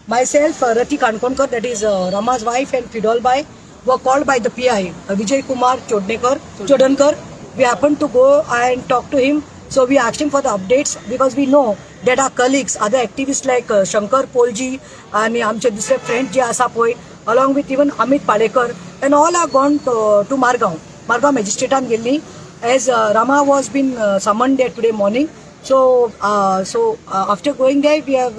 Myself, Rati Kankonkar, that is Rama's wife, and Fidol Bhai were called by the PI, Vijay Kumar Chodnekar, Chodankar. We happened to go and talk to him. So we asked him for the updates because we know that our colleagues, other activists like Shankar Polji आणि आमचे दुसरे friend जे आसा पळय, along with even Amit Palekar and all, are gone to Margao. Margao मॅजिस्ट्रेटान गेल्ली as Rama was been summoned there today morning. So after going there, we have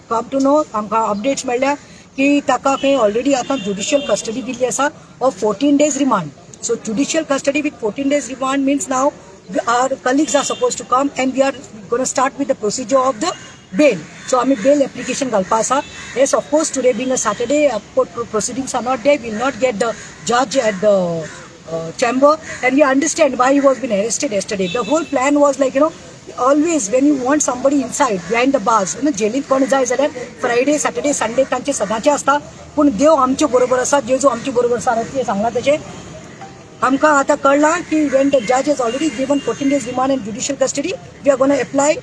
come to know, आमकां updates मेळ्ळ्या की ताका खंय already आतां judicial custody दिल्ली आसा of 14 days remand. So judicial custody with 14 days remand means now our colleagues are supposed to come and we are gonna start with the procedure of the bail. So आमी bail application घालपा आसा. Yes, of course, today being a Saturday, court proceedings are not there. We will not get the judge at the chamber and we understand why he was been arrested yesterday. The whole plan was like, always when you want somebody inside, behind the bars, जेलीत कोण जाय जाल्यार Friday, Saturday, Sunday तांचे सदांचे आसता. पूण देव आमचे बरोबर आसा, जेजू आमचे बरोबर आसा. ते सांगला तशें आमकां आतां कळ्ळां की when the judge has already given 14 days remand in judicial custody, we are gonna apply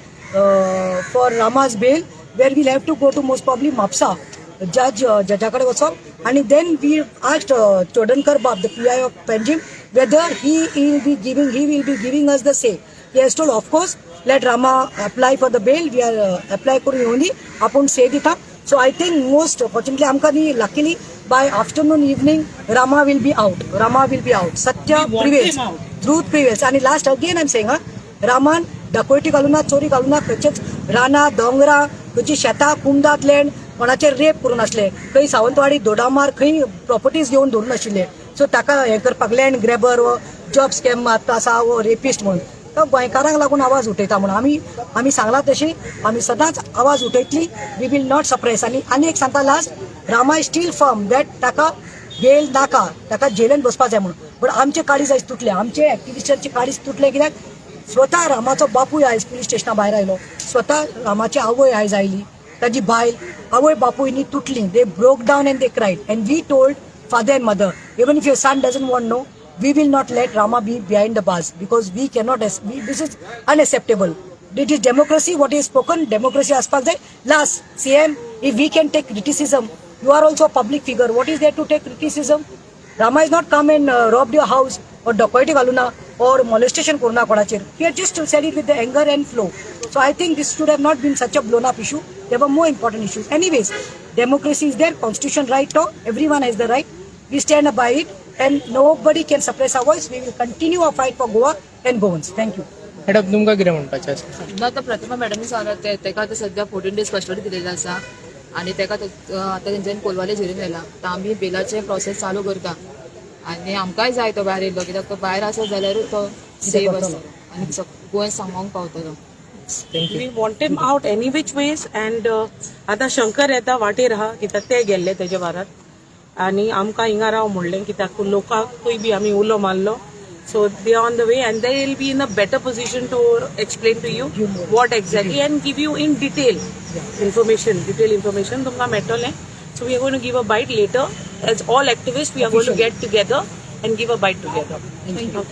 for Rama's bail, where we'll have to go to most probably Mapusa जज, जजा कडेन वचप. आनी then we asked Chodankar Bab, the PI of Panjim, whether he will be giving us the say. He has told, of course, let Rama apply for the bail. We are apply करून येवनी, आपूण से दिता. So I think most fortunately आमकां न्ही, luckily by afternoon, evening, Rama will be out. Rama will be out. Satya We want prevails. Him out. Truth prevails. आणि last, again I am saying, हा, रामान dacoity घालूना, चोरी घालूना, खंयचेच रानां, दोंगरां, खंयची शेतां, कुमदात लँड, कोणाचेर रेप करून नासले, खंय सावंतवाडी, दोडामार खंय प्रॉपर्टीज घेवन धरून नाशिल्ले. सो ताका हें करपाक लँड ग्रॅबर वो जॉब स्कॅम आतां आसा वो रेपिस्ट म्हणून तो गोंयकारांक लागून आवाज उठयता म्हणून आमी सांगलां तशें आमी सदांच आवाज उठयतली. We will not suppress. आनी आनी एक सांगता last, Rama is still firm that ताका बेल नाका, ताका जेलीन बसपा जाय म्हणून. बट आमचे काळीज आयज तुटले, आमचे एक्टिविस्टांचे काळीज तुटले, कित्याक स्वता रामाचो बापूय आयज पुलीस स्टेशना भायर आयलो, स्वता रामाची आवय आयज आयली, ताजी बायल, आवय बापूय न्ही तुटली. They broke down and they cried and we told father and mother, even if your son doesn't want, no, we will not let Rama be behind the bars because we cannot, this is unacceptable. It is democracy, what is spoken, democracy आसपाक जाय. Last, CM, if we can take criticism, you are also a public figure. What is there to take criticism? Rama is not come and robbed your house or dacoity घालूना or molestation करूना कोणाचेर. He had just said it with the anger and flow. So I think this should have not been such a blown up issue. There were more important issues. Anyways, democracy is there, constitution right to, everyone has the right. We stand by it and nobody can suppress our voice. We will continue our fight for Goa and Goans. Thank you. Madam, तुमकां कितें म्हणपाचें आसा? ना, आतां प्रतिमा मॅडमी सांगला ते तेका आतां सद्या 14 डेज कस्टडी दिलेली आसा आनी तेका आतां तेंच्यानी कोलवाले झेलीन व्हेला. आतां आमी बेलाचे प्रोसेस चालू करता आनी आमकांय जाय तो भायर येयल्लो, कित्याक तो भायर आसत जाल्यारूच तो सेफ आसतलो आनी गोंय सांबाळूंक पावतलो. Thank you. We want him out any which ways and आतां शंकर येता, वाटेर आहा, कित्याक ते गेल्ले तेजे वारात आनी आमकां हिंगा राव म्हणलें, कित्याक लोकांकूय बी आमी उलो मारलो. So they on the way and they will be in a better position to explain to you what exactly and give you in detail information. Detail information तुमकां मेळटलें. So we are going to give a bite later. As all activist, we are going to get together and give a bite together.